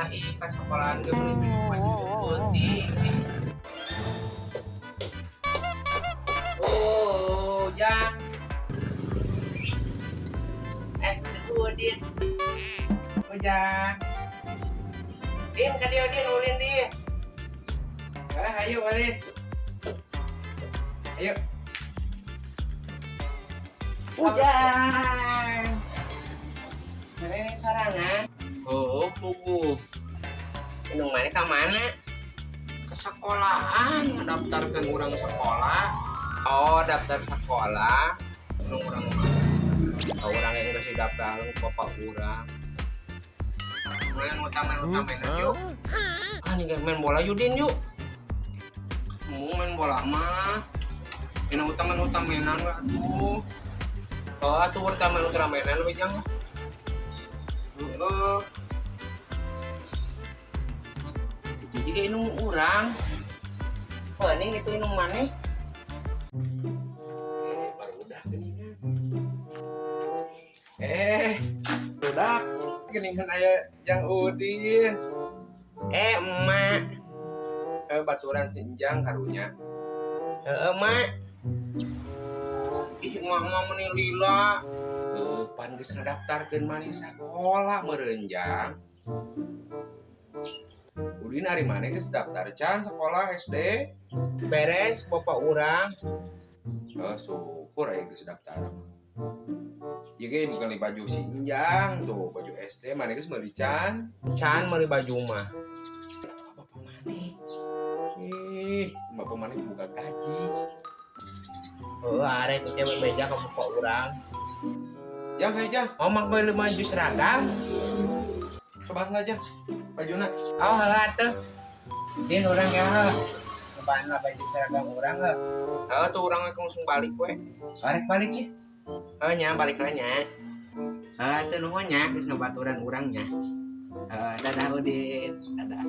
Ih, ka sekolahan ge meuni baju peuting. Oh, Jang. Eh, si Udin. Ujang. Din, ka dieu Din, ulin Din. Ah, ayo balik. Ayo. Ujang. Ini sorangan. Oh, puguh. Indung maneh ka mana? Ke sekolahan, daftarkan urang sekolah. Oh, daftar sekolah. Indung urang mah. Oh, urang yang geus daftar bapak urang. Main utamain yuk. Ah, nih main bola yuk Din yuk. Mau main bola mah. Kena utamain-utamainan atuh. Oh, atuh utamain-utamainan we jang. Heeh. Itu juga indung urang. Oh, ini itu indung maneh. Baru udah geningan. Eh, budak geningan aya Jang Udin. Eh, emak. Eh, baturan si Enjang karunya. Heeh, mak. Ih, emak mah meuni lila. Heuh, pan geus ngadaftarkeun maneh sakola meureun Jang. Udin ari maneh geus daftar can sekolah SD? Beres bapak urang. Oh, syukur aya geus daftar mah. Ieu ge bukan baju si Enjang tuh, baju SD maneh geus meuli can? Can meuli baju mah. Atuh bapak maneh. Ih, bapak maneh buka gaji. Oh, arek teh bebeja ka bapak urang. Jang, hayu Jang. Oh, mak meuli baju seragam. Cobaan aja bajuna. Oh, heeh atuh. Din urang ya. Cobaan lah baju seragam urang heuh. Heuh tuh urang langsung balik we. Arek balik ya. Oh nya balik lah nya. Heuh atuh nuhun nya geus ngabaturan urang nya. Heuh, dadah Udin. Dadah.